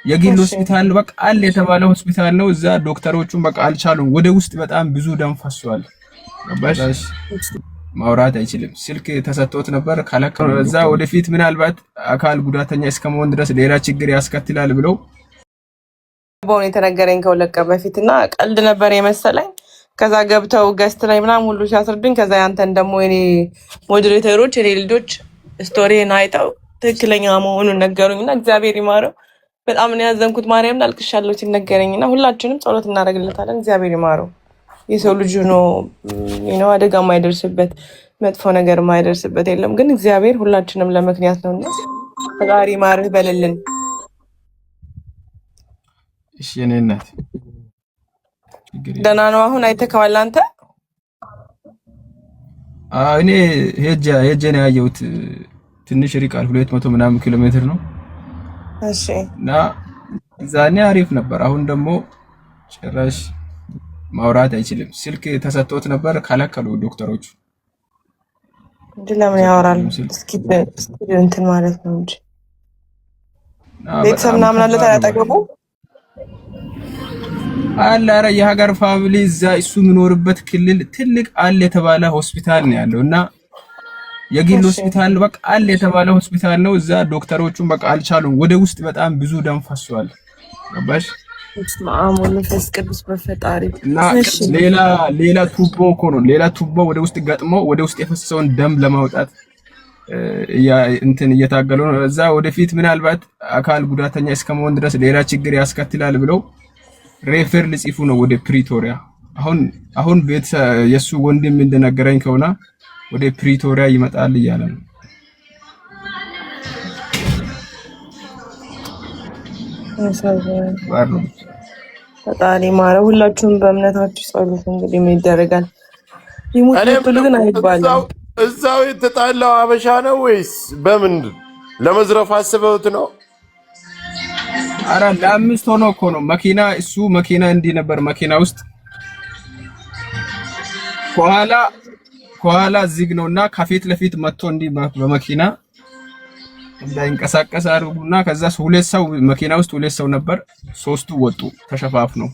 የግል እሺ ሆስፒታል በቃ አለ የተባለ ሆስፒታል ነው። እዛ ዶክተሮቹም በቃ አልቻሉም። ወደ ውስጥ በጣም ብዙ ደም ፈሷል። ገባሽ? ማውራት አይችልም። ስልክ ተሰጥቶት ነበር ከለከ እዛ ወደፊት ምናልባት አካል ጉዳተኛ እስከመሆን ድረስ ሌላ ችግር ያስከትላል ብለው በሆነ የተነገረኝ ከ2 ቀን በፊት እና ቀልድ ነበር የመሰለኝ። ከዛ ገብተው guest ላይ ምናምን ሁሉ ሲያስረዱኝ፣ ከዛ ያንተን ደግሞ የኔ moderator ኦች የኔ ልጆች story ን አይተው ትክክለኛ መሆኑን ነገሩኝ እና እግዚአብሔር ይማረው። በጣም ነው ያዘንኩት። ማርያምን አልቅሻለሁ ሲነገረኝ እና ሁላችንም ጸሎት እናደርግለታለን። እግዚአብሔር ይማረው። የሰው ልጅ ሆኖ ነው አደጋ የማይደርስበት መጥፎ ነገር የማይደርስበት የለም። ግን እግዚአብሔር ሁላችንም ለምክንያት ነው እና ፈጣሪ ይማርህ በልልን። እሺ የኔ እናት ችግር የለም። ደህና ነው አሁን አይተከዋል አንተ? አዎ እኔ ሄጄ ሄጄ ነው ያየሁት። ትንሽ ርቃል፣ 200 ምናምን ኪሎ ሜትር ነው እሺ እና እዛኔ አሪፍ ነበር። አሁን ደግሞ ጭራሽ ማውራት አይችልም። ስልክ ተሰጥቶት ነበር ከለከሉ ዶክተሮቹ። እንጂ ለምን ያወራል? የሰጡትንም ስልክ እስኪ እስኪ እንትን ማለት ነው እንጂ እና ቤተሰብ በጣም ምናምን አለ ከባድ ታዲያ ነው። አጠገቡ? አለ ኧረ የሀገር family እዛ እሱ የሚኖርበት ክልል ትልቅ አለ የተባለ ሆስፒታል ነው ያለው እና የግል እሺ ሆስፒታል በቃ አለ የተባለ ሆስፒታል ነው። እዛ ዶክተሮቹም በቃ አልቻሉም። ወደ ውስጥ በጣም ብዙ ደም ፈሷል። ገባሽ? በስመ አብ ወወልድ ወመንፈስ ቅዱስ በፈጣሪ እና እሺ ሌላ ሌላ ቱቦ እኮ ነው፣ ሌላ ቱቦ ወደ ውስጥ ገጥሞ ወደ ውስጥ የፈሰሰውን ደም ለማውጣት እንትን እየታገሉ ነው። እዛ ወደፊት ምናልባት አካል ጉዳተኛ እስከመሆን ድረስ ሌላ ችግር ያስከትላል ብለው refer ሊጽፉ ነው ወደ ፕሪቶሪያ። አሁን አሁን ቤት የሱ ወንድም እንደነገረኝ ከሆነ ወደ ፕሪቶሪያ ይመጣል እያለ ነው። ያሳዝናል። ባር ነው። ፈጣሪ ማረው። ሁላችሁም በእምነታችሁ ጸሎት። እንግዲህ ምን ይደረጋል? ይሙት እኔ ብትሉ የምለው ግን አይባልም። እዛው እዛው የተጣላው አበሻ ነው ወይስ በምንድን ለመዝረፍ አስበውት ነው? አረ ለአምስት ሆኖ እኮ ነው መኪና፣ እሱ መኪና እንዲህ ነበር። መኪና ውስጥ ከኋላ ከኋላ ዝግ ነውና ከፊት ለፊት መጥቶ እንዲህ በመኪና እንዳይንቀሳቀስ አድርጉና ከዛ ሁለት ሰው መኪና ውስጥ ሁለት ሰው ነበር። ሶስቱ ወጡ ተሸፋፍነው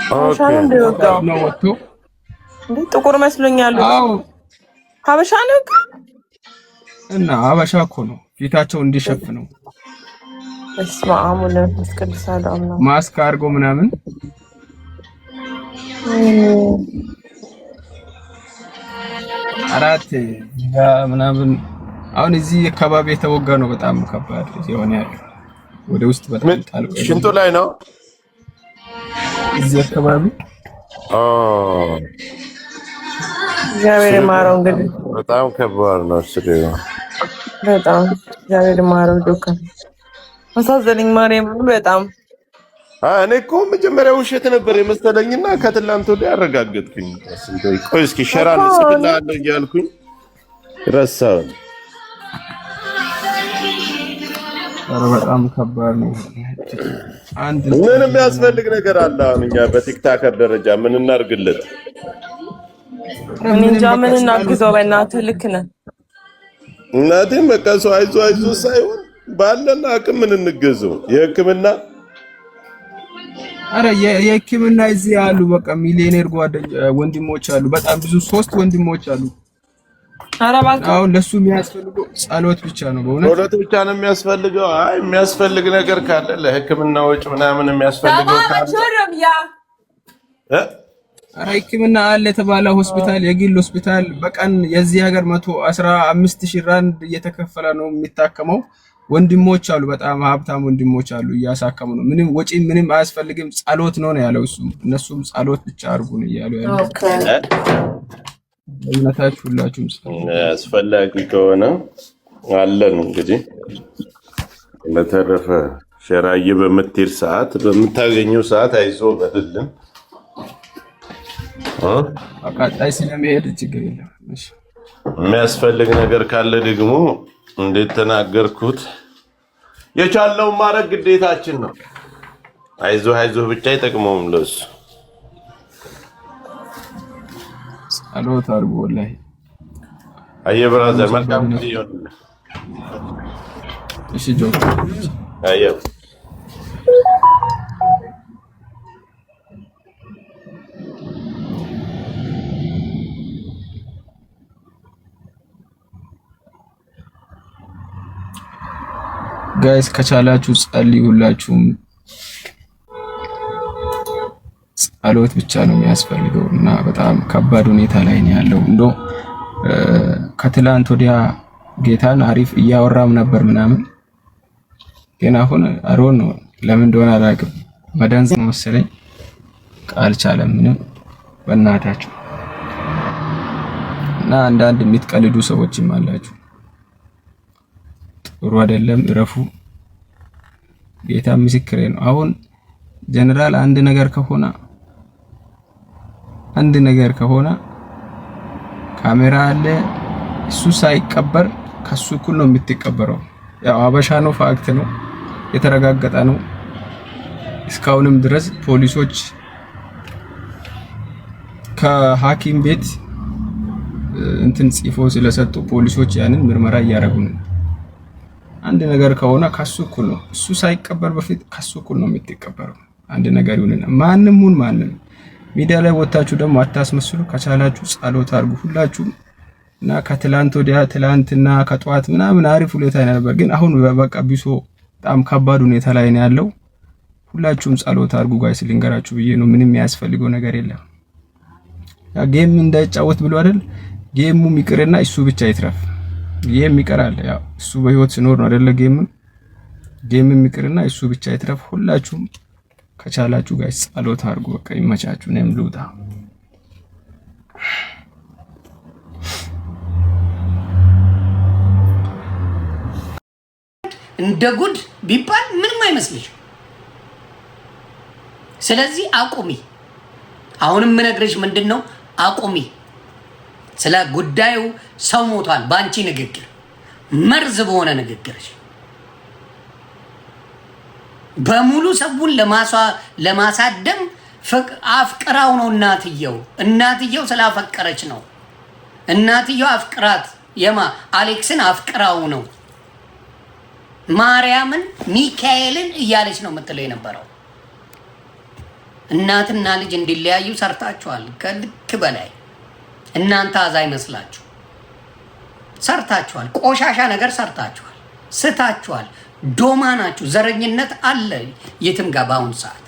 ሀበሻ okay ነው እንደ ወጋው ተሸፋፍነው ወጥቶ እንዴ? ጥቁር መስሎኛል። አዎ ሀበሻ ነው የወጋው? እና አበሻ እኮ ነው ፊታቸው እንዲሸፍነው በስመ አብ ወወልድ ወመንፈስ ቅዱስ አሐዱ አምላክ። ማስክ አድርጎ ምናምን ወይኔ አራት ጋ ምናምን አሁን እዚህ አካባቢ የተወጋ ነው። በጣም ከባድ የሆነ ያለው ወደ ውስጥ በጣም ምን ጣልቆ ሽንጡ የገባ ላይ ነው? እዚህ አካባቢ ኦ እግዚአብሔር ስሪው ይማረው። እንግዲህ በጣም ከባድ ነው። ስሪው በጣም እግዚአብሔር ይማረው። ዶካ አሳዘነኝ ማርያም በጣም እኔ እኮ መጀመሪያ ውሸት ነበር የመሰለኝና ከትላንት ወዲያ አረጋገጥኩኝ። ቆይ እስኪ ሸራ እኮ እኔ ልጽፍልሃለሁ እያልኩኝ ረሳሁኝ። ኧረ በጣም ከባድ ነው። አንድ ምን እንትን ምናምን የሚያስፈልግ ነገር አለ? አሁን እኛ በ TikToker ደረጃ ምን እናድርግለት? ኧረ እኔ ምንም እንጃ በቃ ምን ጸሎት እናግዘው። ብቻ በእናትህ ልክ ነህ። እናቴም በቃ ሰው አይዞ አይዞ ሳይሆን ባለን አቅም ምን እንገዘው። የሕክምና አረ የሕክምና እዚህ ያሉ በቃ ሚሊዮኔር ጓደኛ ወንድሞች አሉ። በጣም ብዙ ሶስት ወንድሞች አሉ። ኧረ እባክህ አሁን ለሱ የሚያስፈልገው ጸሎት ብቻ ነው በእውነት ጸሎት ብቻ ነው የሚያስፈልገው። አይ የሚያስፈልግ ነገር ካለ ለሕክምና ወጪ ምናምን የሚያስፈልገው ካለ እ? አረ ሕክምና አለ የተባለ ሆስፒታል፣ የግል ሆስፒታል በቀን የዚህ ሀገር 115,000 ራንድ እየተከፈለ ነው የሚታከመው። ወንድሞች አሉ፣ በጣም ሀብታም ወንድሞች አሉ፣ እያሳከሙ ነው። ምንም ወጪ ምንም አያስፈልግም፣ ጸሎት ነው ነው ያለው እሱም። እነሱም ጸሎት ብቻ አድርጉ ነው እያሉ ያሉት። okay እ? እምነታችሁ ሁላችሁም ጸሎት አስፈላጊ ከሆነ አለን እንግዲህ። በተረፈ ሸራዬ በምትሄድ ሰዓት በምታገኘው ሰዓት አይዞ በልልን እ? አቃጣይ ስለመሄድ ችግር የለም። እሺ የሚያስፈልግ ነገር ካለ ደግሞ እንዴት ተናገርኩት የቻለውን ማድረግ ግዴታችን ነው። አይዞህ አይዞህ ብቻ አይጠቅመውም ለሱ። ጸሎት አድርጉ። ወላሂ አየህ በጣም brother፣ መልካም ከባድ ነው። ጊዜ ይሆንልህ። እሺ ጆ አየው። Guys ከቻላችሁ ጸልዩ። ሁላችሁም ጸሎት ብቻ ነው የሚያስፈልገው እና በጣም ከባድ ሁኔታ ላይ ነው ያለው። እንዶ ከትላንት ወዲያ ጌታን አሪፍ እያወራም ነበር ምናምን፣ ግን አሁን አሮን ነው ለምን እንደሆነ አላውቅም። መደንዘዝ መሰለኝ አልቻለም ምንም። በእናታችሁ እና አንዳንድ የምትቀልዱ ሰዎችም አላችሁ፣ ጥሩ አይደለም። እረፉ። ጌታ ምስክሬ ነው። አሁን ጀነራል አንድ ነገር ከሆነ ካሜራ አለ። እሱ ሳይቀበር ከሱ እኩል ነው የምትቀበረው። ያው አበሻ ነው፣ fact ነው፣ የተረጋገጠ ነው። እስካሁንም ድረስ ፖሊሶች ከሐኪም ቤት እንትን ጽፎ ስለሰጡ ፖሊሶች ያንን ምርመራ እያደረጉ ነው። አንድ ነገር ከሆነ ከሱ እኩል ነው። እሱ ሳይቀበር በፊት ከሱ እኩል ነው የምትቀበረው። አንድ ነገር ይሁንና ማንም ሁን ማንም ሚዲያ ላይ ወጣችሁ ደግሞ አታስመስሉ። ከቻላችሁ ጸሎት አድርጉ ሁላችሁም። እና ከትላንት ወዲያ ትላንትና ከጠዋት ምናምን አሪፍ ሁኔታ ነበር፣ ግን አሁን በቃ ቢሶ በጣም ከባድ ሁኔታ ላይ ነው ያለው። ሁላችሁም ጸሎት አድርጉ guys፣ ልንገራችሁ ብዬ ነው። ምንም የሚያስፈልገው ነገር የለም። ያ game እንዳይጫወት ብሎ አይደል? Game ኡ ይቅርና እሱ ብቻ ይትረፍ። Game ይቀራል። ያው እሱ በህይወት ሲኖር ነው አይደለ? Game ይቅርና እሱ ብቻ ይትረፍ። ሁላችሁም ከቻላችሁ guys ጸሎት አድርጉ። በቃ ይመቻችሁ። እኔም ልውጣ። እንደ ጉድ ቢባል ምንም አይመስልሽም። ስለዚህ አቁሚ። አሁንም ምነግርሽ ምንድን ነው፣ አቁሚ። ስለ ጉዳዩ ሰው ሞቷል። በአንቺ ንግግር፣ መርዝ በሆነ ንግግርሽ በሙሉ ሰውን ለማሳደም አፍቅራው ነው እናትየው። እናትየው ስላፈቀረች ነው። እናትየው አፍቅራት የማ አሌክስን አፍቅራው ነው። ማርያምን ሚካኤልን እያለች ነው የምትለው የነበረው። እናትና ልጅ እንዲለያዩ ሰርታችኋል ከልክ በላይ። እናንተ አዛ ይመስላችሁ ሰርታችኋል። ቆሻሻ ነገር ሰርታችኋል፣ ስታችኋል። ዶማ ናችሁ። ዘረኝነት አለ የትም ጋር። በአሁኑ ሰዓት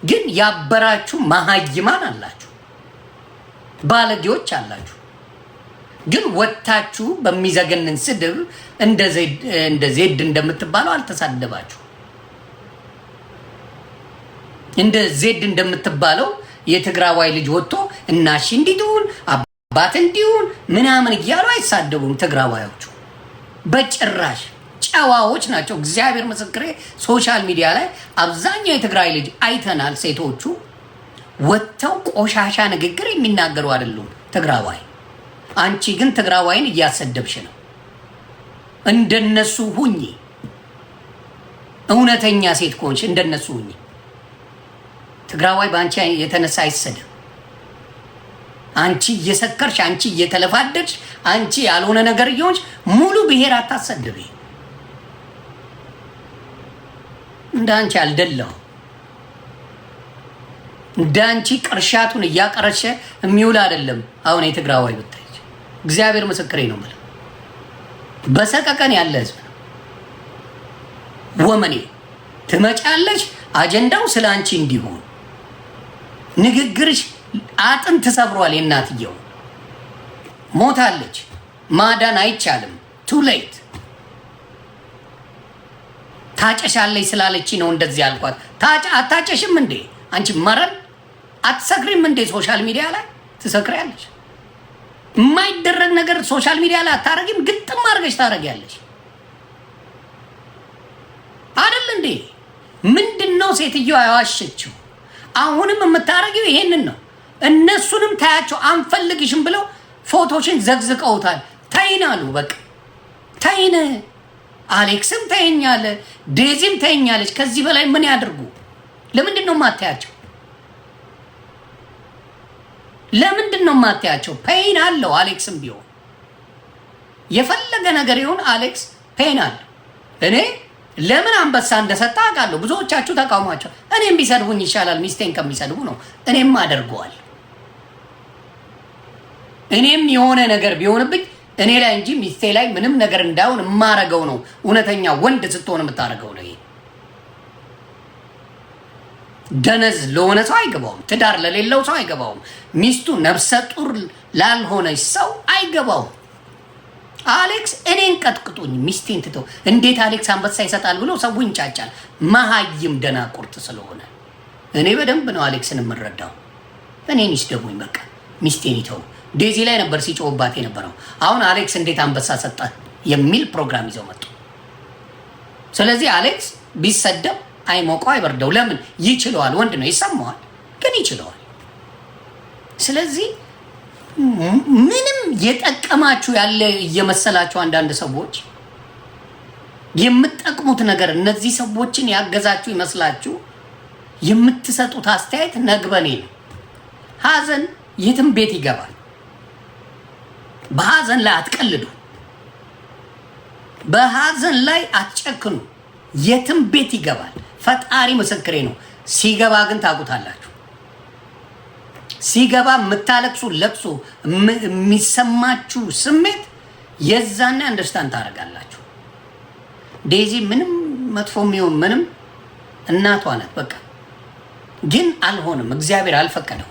ግን ያበራችሁ መሀይማን አላችሁ፣ ባለጌዎች አላችሁ። ግን ወጥታችሁ በሚዘገንን ስድብ እንደ ዜድ እንደምትባለው አልተሳደባችሁ። እንደ ዜድ እንደምትባለው የትግራዋይ ልጅ ወጥቶ እናሽ እንዲትሁን አባት እንዲሁን ምናምን እያሉ አይሳደቡም። ትግራዋዮቹ በጭራሽ ጨዋዎች ናቸው። እግዚአብሔር ምስክሬ። Social media ላይ አብዛኛው የትግራይ ልጅ አይተናል። ሴቶቹ ወጥተው ቆሻሻ ንግግር የሚናገሩ አይደሉም ትግራዋይ። አንቺ ግን ትግራዋይን እያሰደብሽ ነው። እንደነሱ ሁኚ። እውነተኛ ሴት ከሆንሽ እንደነሱ ሁኚ። ትግራዋይ በአንቺ የተነሳ አይሰደብ። አንቺ እየሰከርሽ፣ አንቺ እየተለፋደድሽ፣ አንቺ ያልሆነ ነገር እየሆንሽ ሙሉ ብሔር አታሰድቢ። እንደ አንቺ አልደለሁ። እንደ አንቺ ቅርሻቱን እያቀረሸ የሚውል አይደለም። አሁን የትግራዋይ ብታይ እግዚአብሔር ምስክሬ ነው የምልህ፣ በሰቀቀን ያለ ህዝብ ነው። ወመኔ ትመጫለሽ፣ አጀንዳው ስለ አንቺ እንዲሆን ንግግርሽ አጥንት ሰብሯል። የእናትየው ሞታለች፣ ማዳን አይቻልም። Too late። ታጨሻለች ስላለች ነው እንደዚህ ያልኳት። አታጨሽም እንዴ አንቺ መረን አትሰክሪም እንዴ? Social media ላይ ትሰክሪያለሽ። የማይደረግ ነገር social media ላይ አታረጊም፣ ግጥም አድርገሽ ታረጊያለሽ። አይደል እንዴ? ምንድን ነው ሴትዮዋ ያዋሸችው? አሁንም የምታረጊው ይሄንን ነው። እነሱንም ታያቸው አንፈልግሽም ብለው ፎቶሽን ዘግዝቀውታል። ተይን አሉ። በቃ ተይን። አሌክስም ተይኛለ፣ ዴዚም ተይኛለች። ከዚህ በላይ ምን ያድርጉ? ለምንድን ነው የማታያቸው? ለምንድን ነው የማታያቸው? Pain አለው አሌክስም ቢሆን የፈለገ ነገር ይሁን አሌክስ pain አለው። እኔ ለምን አንበሳ እንደሰጠ አውቃለሁ። ብዙዎቻችሁ ተቃውሟቸው። እኔም ቢሰድቡኝ ይሻላል ሚስቴን ከሚሰድቡ ነው። እኔም አደርገዋል። እኔም የሆነ ነገር ቢሆንብኝ እኔ ላይ እንጂ ሚስቴ ላይ ምንም ነገር እንዳይሆን የማረገው ነው። እውነተኛ ወንድ ስትሆን የምታደርገው ነው። ይሄ ደነዝ ለሆነ ሰው አይገባውም። ትዳር ለሌለው ሰው አይገባውም። ሚስቱ ነፍሰ ጡር ላልሆነች ሰው አይገባውም። አሌክስ እኔን ቀጥቅጡኝ ሚስቴን ትተው እንዴት አሌክስ አንበሳ ይሰጣል ብሎ ሰው ይንጫጫል። መሀይም ደናቁርት ስለሆነ እኔ በደንብ ነው አሌክስን የምረዳው። እኔን ይስደቡኝ በቃ ሚስቴን ይተው። ዴዚ ላይ ነበር ሲጮህባት የነበረው። አሁን አሌክስ እንዴት አንበሳ ሰጠ የሚል ፕሮግራም ይዘው መጡ። ስለዚህ አሌክስ ቢሰደብ አይሞቀው አይበርደው። ለምን ይችለዋል? ወንድ ነው፣ ይሰማዋል፣ ግን ይችለዋል። ስለዚህ ምንም የጠቀማችሁ ያለ እየመሰላችሁ አንዳንድ ሰዎች የምትጠቅሙት ነገር እነዚህ ሰዎችን ያገዛችሁ ይመስላችሁ የምትሰጡት አስተያየት ነግበኔ ነው። ሀዘን የትም ቤት ይገባል። በሀዘን ላይ አትቀልዱ። በሀዘን ላይ አትጨክኑ። የትም ቤት ይገባል። ፈጣሪ ምስክሬ ነው። ሲገባ ግን ታውቁታላችሁ። ሲገባ የምታለቅሱ ለቅሶ፣ የሚሰማችሁ ስሜት የዛኔ understand ታደርጋላችሁ። ዴዚ ምንም መጥፎ የሚሆን ምንም እናቷ ናት። በቃ ግን አልሆንም፣ እግዚአብሔር አልፈቀደው።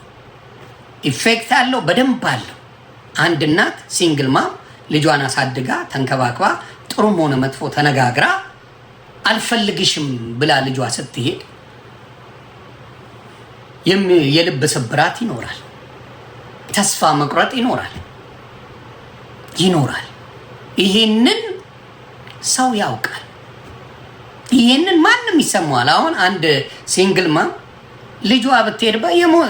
Effect አለው፣ በደንብ አለው። አንድ እናት single mom ልጇን አሳድጋ ተንከባክባ ጥሩም ሆነ መጥፎ ተነጋግራ አልፈልግሽም ብላ ልጇ ስትሄድ የልብ ስብራት ይኖራል፣ ተስፋ መቁረጥ ይኖራል ይኖራል። ይሄንን ሰው ያውቃል። ይሄንን ማንም ይሰማዋል። አሁን አንድ single mom ልጇ ብትሄድ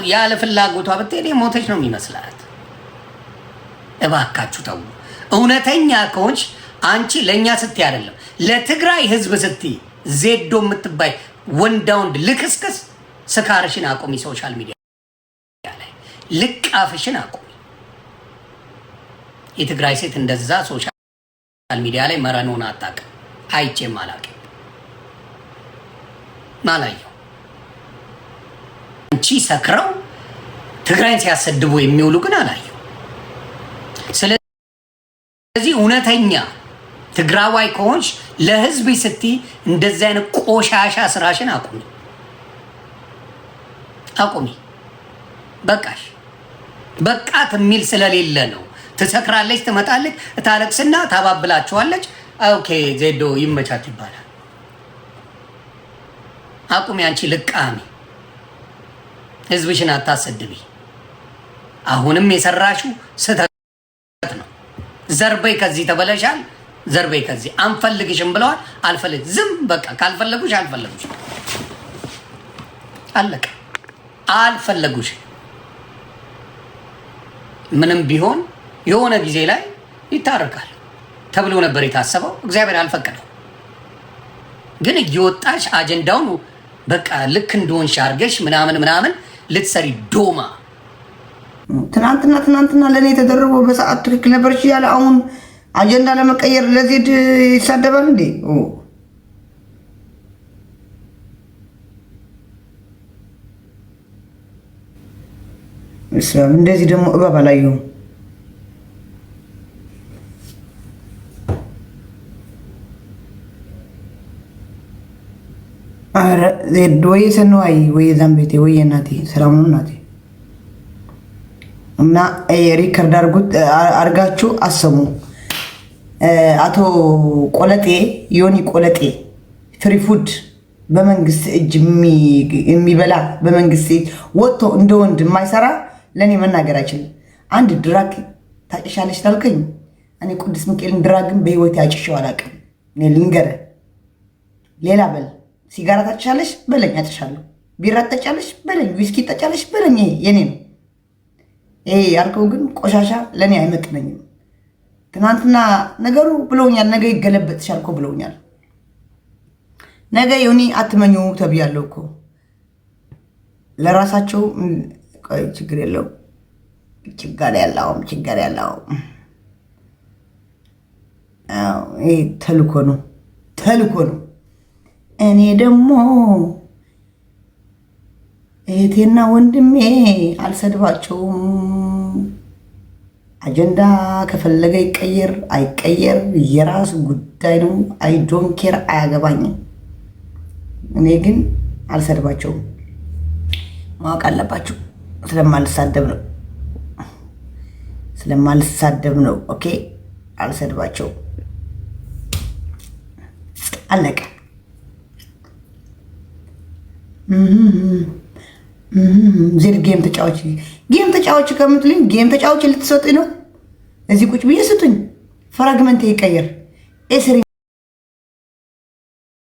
ያለ ፍላጎቷ ብትሄድ የሞተች ነው የሚመስላት። እባካችሁ ተው። እውነተኛ ከሆንሽ አንቺ ለእኛ ስትይ አይደለም ለትግራይ ህዝብ ስትይ ዜዶ የምትባይ ወንዳ ወንድ ልክስክስ ስካርሽን አቁሚ። Social media ላይ ልቃፍሽን አቁሚ። የትግራይ ሴት እንደዛ social media ላይ መረኖን አታውቅም። አይቼም አላውቅም አላየው። አንቺ ሰክረው ትግራይን ሲያሰድቡ የሚውሉ ግን አላየው። ስለዚህ እውነተኛ ትግራዋይ ከሆንሽ ለህዝብ ስትይ እንደዚህ አይነት ቆሻሻ ስራሽን አቁሚ አቁሚ። በቃሽ። በቃት የሚል ስለሌለ ነው። ትሰክራለች፣ ትመጣለች፣ ታለቅስና ታባብላችኋለች። Okay ዜዶ ይመቻት ይባላል። አቁሚ። አንቺ ልቃሚ፣ ህዝብሽን አታሰድቢ። አሁንም የሰራሽው ስህተት ነው። ዘርበይ ከዚህ ተበለሻል። ዘርበይ ከዚህ አንፈልግሽም ብለዋል። አልፈልግ ዝም በቃ። ካልፈለጉሽ አልፈለጉሽ፣ አለቀ። አልፈለጉሽ። ምንም ቢሆን የሆነ ጊዜ ላይ ይታረቃል ተብሎ ነበር የታሰበው። እግዚአብሔር አልፈቀደው። ግን እየወጣሽ አጀንዳውን በቃ ልክ እንደሆንሽ አድርገሽ ምናምን ምናምን ልትሰሪ ዶማ። ትናንትና ትናንትና ለእኔ የተደረገው በሰዓት ትክክል ነበረች እያለ አሁን አጀንዳ ለመቀየር ለዜድ ይሳደባል እንዴ? እንደዚህ ደግሞ እባብ አላየሁም። ኧረ ዜድ ወይ ሰንዋይ ወይ ዛምቤቴ ወይ እናቴ ሰላም ነው እናቴ። እና record አድርጋችሁ አሰሙ። አቶ ቆለጤ ዮኒ ቆለጤ free food በመንግስት እጅ የሚበላ በመንግስት እጅ ወጥቶ እንደ ወንድ የማይሰራ ለእኔ መናገር አይችልም። አንድ drug ታጭሻለች ታልከኝ እኔ ቅዱስ ሚካኤልን drug ን በህይወት አጭሼው አላውቅም። እኔ ልንገርህ፣ ሌላ በል። ሲጋራ ታጭሻለሽ በለኝ፣ አጭሻለሁ። ቢራ ትጠጫለሽ በለኝ፣ ዊስኪ ትጠጫለሽ በለኝ። ይሄ የኔ ነው። ይሄ ያልከው ግን ቆሻሻ ለእኔ አይመጥነኝም። ትናንትና ነገሩ ብለውኛል። ነገ ይገለበጥሻል እኮ ብለውኛል። ነገ ዮኒ አትመኙ ተብያለሁ እኮ ለራሳቸው። ችግር የለው፣ ችግር የለውም፣ ችግር የለውም። ይሄ ተልኮ ነው፣ ተልኮ ነው። እኔ ደግሞ እህቴና ወንድሜ አልሰድባቸውም። አጀንዳ ከፈለገ ይቀየር አይቀየር የራሱ ጉዳይ ነው። I don't care፣ አያገባኝም። እኔ ግን አልሰድባቸውም። ማወቅ አለባችሁ። ስለማልሳደብ ነው፣ ስለማልሳደብ ነው። Okay፣ አልሰድባቸውም። አለቀ። ዜድ game ተጫዎች፣ game ተጫዎች ከምትሉኝ game ተጫዎች ልትሰጡኝ ነው። እዚህ ቁጭ ብዬ ስጡኝ። Fragment ይቀየር ኤስሪ።